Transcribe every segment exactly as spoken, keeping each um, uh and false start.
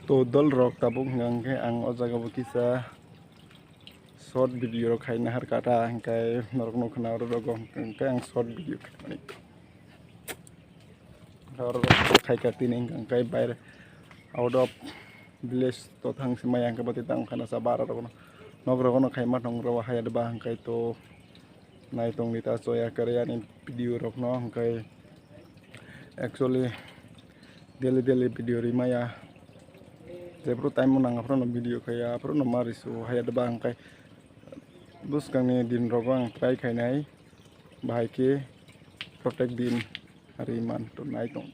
To dol rok, tabuk hwnkha hwnkhe ang o jaga o kisa short video rok khaina harkha ta, hwnkhe norok nukha na oro rogo hwnkhe ang short video khaimani. Oro rok khaikha tini hwnkhe baire out of village to thang se maya hwnkhe bwtwi tang khana sa bara rok no nok rok no khaima tong rw haya deba hwnkhe to nai tongdi ta choya kwrwi ani video rok no hwnkhe. Actually, daily daily video rimaya. Jephru time o nang aphruno video khaya, aphruno ma risu haya deba hwnkhe. Bwskangni din rogo ang try khainai. Bahai khe protect din ari man to nai tong.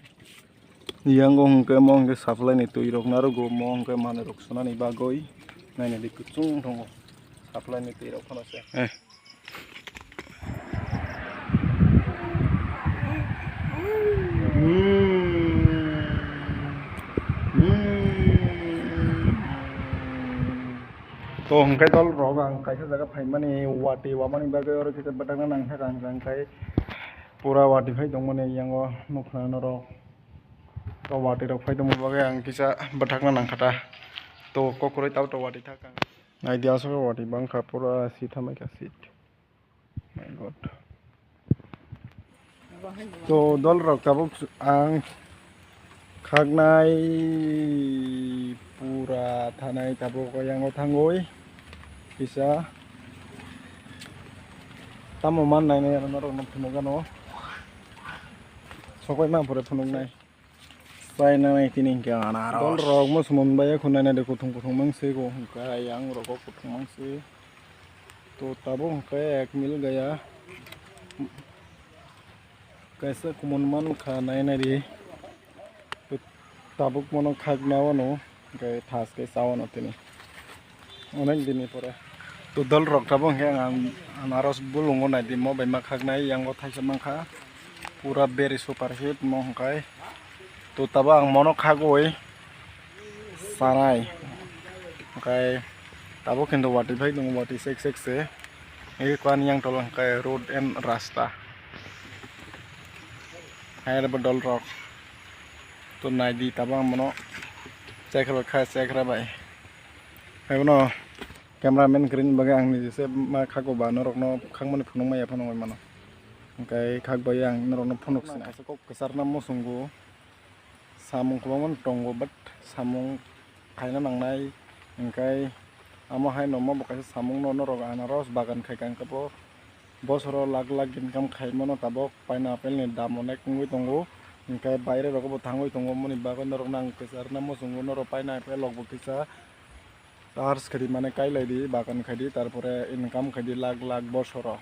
Yango hwnkhe mo hwnkhe supply ni twi rok narugo, mo hwnkhe manwi rok sunani bagwi nainani kuchung tongo supply ni twi rok phano se. Eh. To hwnkhe dol rok ang kaisa jaga phaimani wati wamani bagwi oro kisa bwthakna nangkha ang hwnkhe pura wati phai tongmani yango nukha norok. To wati rok phai tongma bagwi ang kisa bwthakna nangkha ta. To kokroi tabo to wati thak ang. Naidi aswk wati bangkha pura sithamai kha sit. My God. To dol rok tabuk ang khaknai pura thanai tabuk yango thangwi kisa tamo man nainai norok no phunukgano sokoi ma pore phunuknai. Chaina nai tini hwnkhe anaros. Dol rok musulman bai khwnai nai de kuthum kuthum mang se go hwnkhe yang rok kuthum mang se. To tabuk hwnkhe ek mil gaya. Kaisa kumun man kha nai nai di. To tabuk mano khakna wano hwnkhe thas khe cha wano tini. Onek dini pore. To dol rok tabuk hwnkhe ang anaros bulungo nai di mo bai ma khaknai yango thaisa mankha. Pura beri super hit mo hwnkhe. To tabuk ang mono khagwi sanai. Hwnkhe tabuk hindu wati phai tongo, wati sek sek se. Eko ani yang tolo hwnkhe road and rasta. Hai abo dol rok. To nai di tabuk ang mono chekra bai kha chekra bai. Hai bono cameraman kwrwini bagwi ang niji se ma khago ba norokno khakmani phunukma ya phano mano. Hwnkhe khak bai ang norokno phunuk sinai. Kaisa kok kwcharna muchungo. Samung kwbangma tongo, but samung khaina nangnai, hwnkhe amo hai no mo bo kaisa samung no norok anaros bagan khai kha, hwnkhe bo bosoro lakh lakh income khai mano tabok, pineapple ni dam onek wngwi tongo, hwnkhe baire rogo bo thangwi tongo, moni bagwi norok nang kwcharna muchungo norok pineapple rok bo kisa charge khai di, mane kai lai di, bagan khai di, tarpore income khai di lakh lakh bosoro.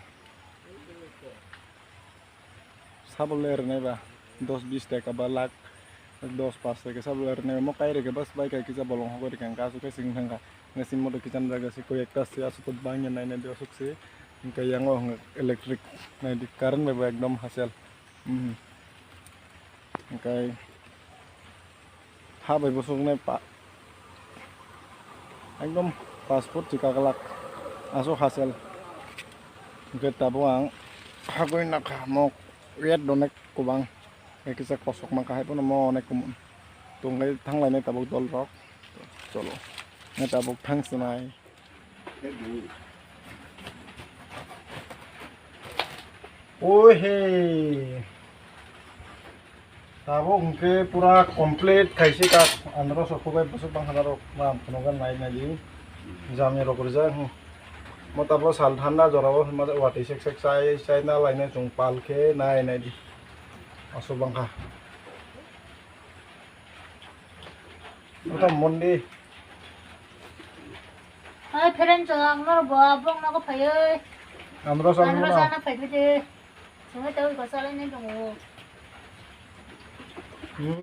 Sabo le rwnai ba dos bis taka ba lakh dos pas taka sabo le rwnai ba, mo kai rwkhe bas bai kai kisa bolong hokoi rwkhe ang kasu khe sing thangkha. Ngasing moto kicham jaga se koi ekta se aswk to bangya naina di aswk se. Hwnkhe yango hwnkhe electric nai di current bai bo ekdom hachal. Hwnkhe ha bai bwswknai pa ekdom passport se kaglak aswk hachal. Hwnkhe tabuk ang hagwi nakha mok red donek kwbang kisa kosok mankha hai phano mo onek kumun tongwi thanglainai tabuk dol rok cholo tabuk thang swnai. Oi he. Tabuk hwnkhe pura complete khaisi kak andro sokubai bwswk bangkha narok ma phunukgwi nai nai di. Jami rok rijak hmm. Mo tabuk sal thanda jorao hwnma watwi sek sek chai chai na lainai chwng pal khe nai nai di. Aswk bangkha. Mondi. Hai, friend, chwng ang norok bo abong nogo phaiwi. Amro Amro sana phaiwi de. Chwngwi tei ko salai nai tongo. Hmm.